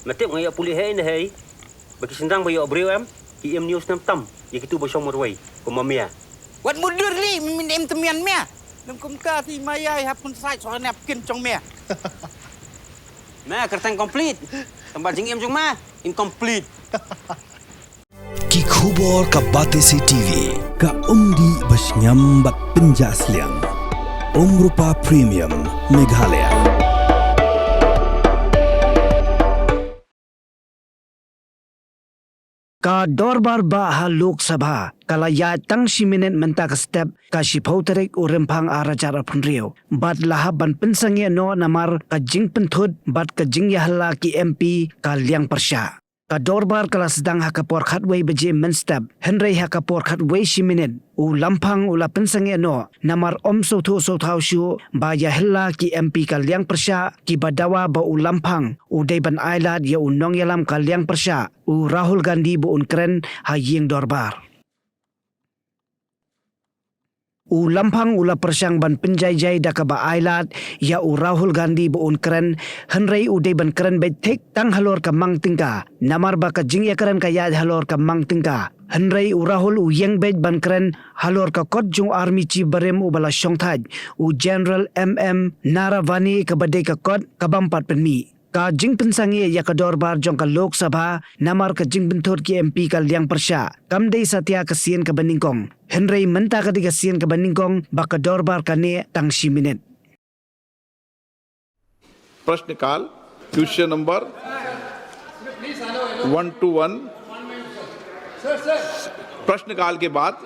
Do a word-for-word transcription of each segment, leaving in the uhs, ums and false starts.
Me tip nga ïoh pule hei ne hei. Ba ki shynrang ba ïoh briew em, ki im news nam tam ïa kitu ba shong marwei kum ma mia. Wat mudur li, min im temian mia. Lem kumta ti maya hap kun sai soal ne kin chong mia. Me kyrteng complete. Tang ba jingim jong me incomplete. Ki khubor ka Batesi T V. Ka umdih ba sngem bad pynjah sliang. Umrupa Premium Meghalaya. Ka dorbar ba ha Lok Sabha ka la ïaid tang shi minit mynta ka step, ka shiphew tarik u Rymphang ar hajar arphew hynriew. Bad la hap ban pynsangeh noh namar ka jingpynthut bad ka jingïahylla ki M P ka liang pyrshah. Ka dorbar ka la sdang ha ka por khatwei baje mynstep, hynrei ha ka por khatwei shi minit u Lamphang u la pynsangeh noh namar um sngewthuh sngewthaw shuh ba ïahylla ki M P ka liang pyrshah, kiba dawa ba u Lamphang u dei ban ailad ïa u nongïalam ka liang pyrshah, u Rahul Gandhi, ba un kren ha ïing dorbar. U Lamphang u la pyrshang ban pynjai jai da kaba ailad ïa u Rahul Gandhi ba un kren, hynrei u dei ban kren beit thik tang halor ka mang tyngka, namar ba ka jingïakren ka ïaid halor ka mang tyngka. Hynrei u Rahul u ïeng beit ban kren halor ka kot jong u Army Chief barim uba la shongthait, u General M M Naravane, kaba dei ka kot ka bym pat pynmih. Ka jingpynsangeh ïa ka dorbar jong ka Lok Sabha namar ka jingpynthut ki M P ka liang pyrshah kam dei satia ka sien kaba nyngkong, hynrei mynta ka dei ka sien kaba nyngkong ba ka dorbar ka neh tang shi minit. प्रश्नकाल, क्वेश्चन नंबर वन टू वन। प्रश्नकाल के बाद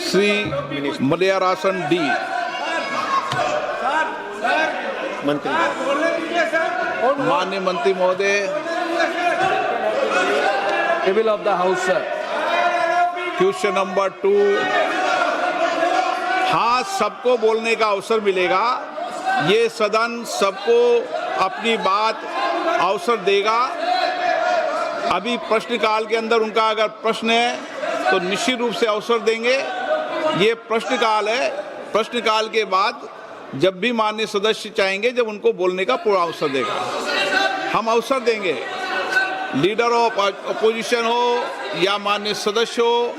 श्री मलयारासन डी। मंत्री। माननीय मंत्री महोदय। Table of the House, sir. क्वेश्चन नंबर टू। हाँ, सबको बोलने का अवसर मिलेगा। ये सदन सबको अपनी बात अवसर देगा। अभी प्रश्नकाल के अंदर उनका अगर प्रश्न है तो निश्चित रूप से अवसर देंगे। ये प्रश्नकाल है, प्रश्नकाल के बाद जब भी माननीय सदस्य चाहेंगे, जब उनको बोलने का पूरा अवसर देगा। हम अवसर देंगे, लीडर ऑफ अपोजिशन हो या माननीय सदस्य हो,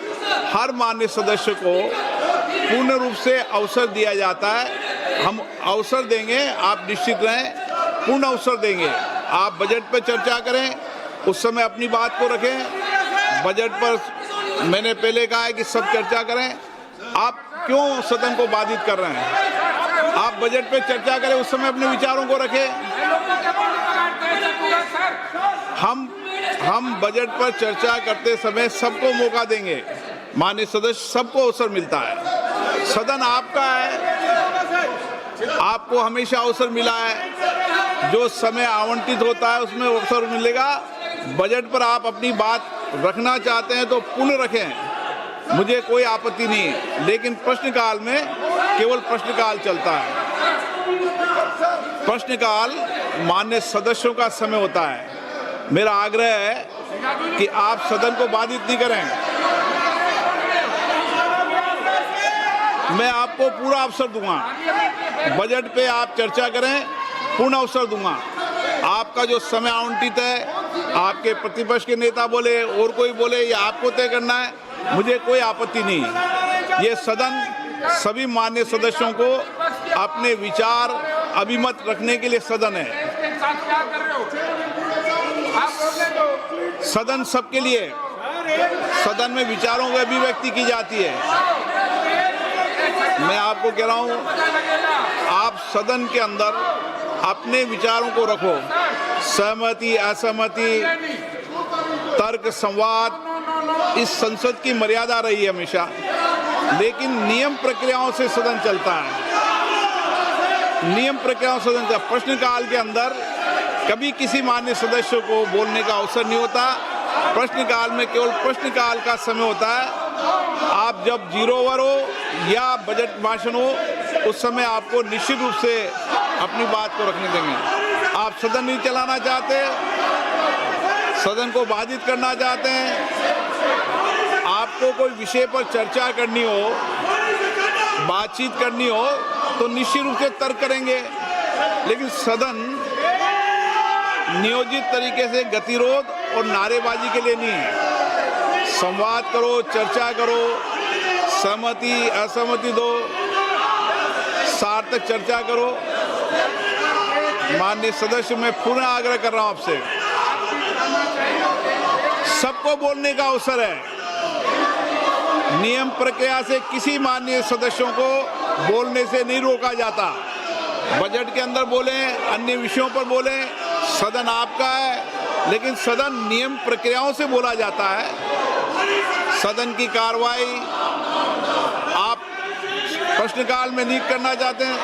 हर माननीय सदस्य को पूर्ण रूप से अवसर दिया जाता है। हम अवसर देंगे, आप निश्चित रहें, पूर्ण अवसर देंगे। आप बजट पर चर्चा करें, उस समय अपनी बात को रखें। बजट पर मैंने पहले कहा है कि सब चर्चा करें। आप क्यों सदन को बाधित कर रहे हैं? आप बजट पे चर्चा करें, उस समय अपने विचारों को रखें। हम हम बजट पर चर्चा करते समय सबको मौका देंगे। माननीय सदस्य, सबको अवसर मिलता है। सदन आपका है, आपको हमेशा अवसर मिला है। जो समय आवंटित होता है, उसमें अवसर मिलेगा। बजट पर आप अपनी बात रखना चाहते हैं तो पूर्ण रखें, मुझे कोई आपत्ति नहीं है, लेकिन प्रश्नकाल में केवल प्रश्नकाल चलता है। प्रश्नकाल मान्य सदस्यों का समय होता है। मेरा आग्रह है कि आप सदन को बाधित नहीं करें। मैं आपको पूरा अवसर दूंगा, बजट पे आप चर्चा करें, पूर्ण अवसर दूंगा। आपका जो समय आवंटित है, आपके प्रतिपक्ष के नेता बोले और कोई बोले, ये आपको तय करना है, मुझे कोई आपत्ति नहीं। ये सदन सभी मान्य सदस्यों को अपने विचार अभिमत रखने के लिए सदन है। सदन सबके लिए, सदन में विचारों की अभिव्यक्ति की जाती है। मैं आपको कह रहा हूं, आप सदन के अंदर अपने विचारों को रखो, सहमति, असहमति, तर्क, संवाद, इस संसद की मर्यादा रही है हमेशा, लेकिन नियम प्रक्रियाओं से सदन चलता है। नियम प्रक्रियाओं से सदन चलता है। प्रश्नकाल के अंदर कभी किसी मान्य सदस्य को बोलने का अवसर नहीं होता। प्रश्नकाल में केवल प्रश्नकाल का समय होता है। आप जब जीरो ओवर हो या बजट भाषण हो, उस समय आपको निश्चित रूप से अपनी बात को रखने देंगे। आप सदन नहीं चलाना चाहते, सदन को बाधित करना चाहते हैं, आपको कोई विषय पर चर्चा करनी हो, बातचीत करनी हो, तो निश्चित रूप से तर्क करेंगे। लेकिन सदन नियोजित तरीके से गतिरोध और नारेबाजी के लिए नहीं है। संवाद करो, चर्चा करो, सहमति असहमति दो, सार्थक चर्चा करो। माननीय सदस्य, मैं पुनः आग्रह कर रहा हूं आपसे, सबको बोलने का अवसर है। नियम प्रक्रिया से किसी माननीय सदस्यों को बोलने से नहीं रोका जाता। बजट के अंदर बोलें, अन्य विषयों पर बोलें, सदन आपका है, लेकिन सदन नियम प्रक्रियाओं से बोला जाता है। सदन की कार्रवाई आप प्रश्नकाल में नहीं करना चाहते हैं,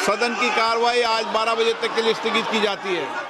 सदन की कार्रवाई आज बारह बजे तक के लिए स्थगित की जाती है।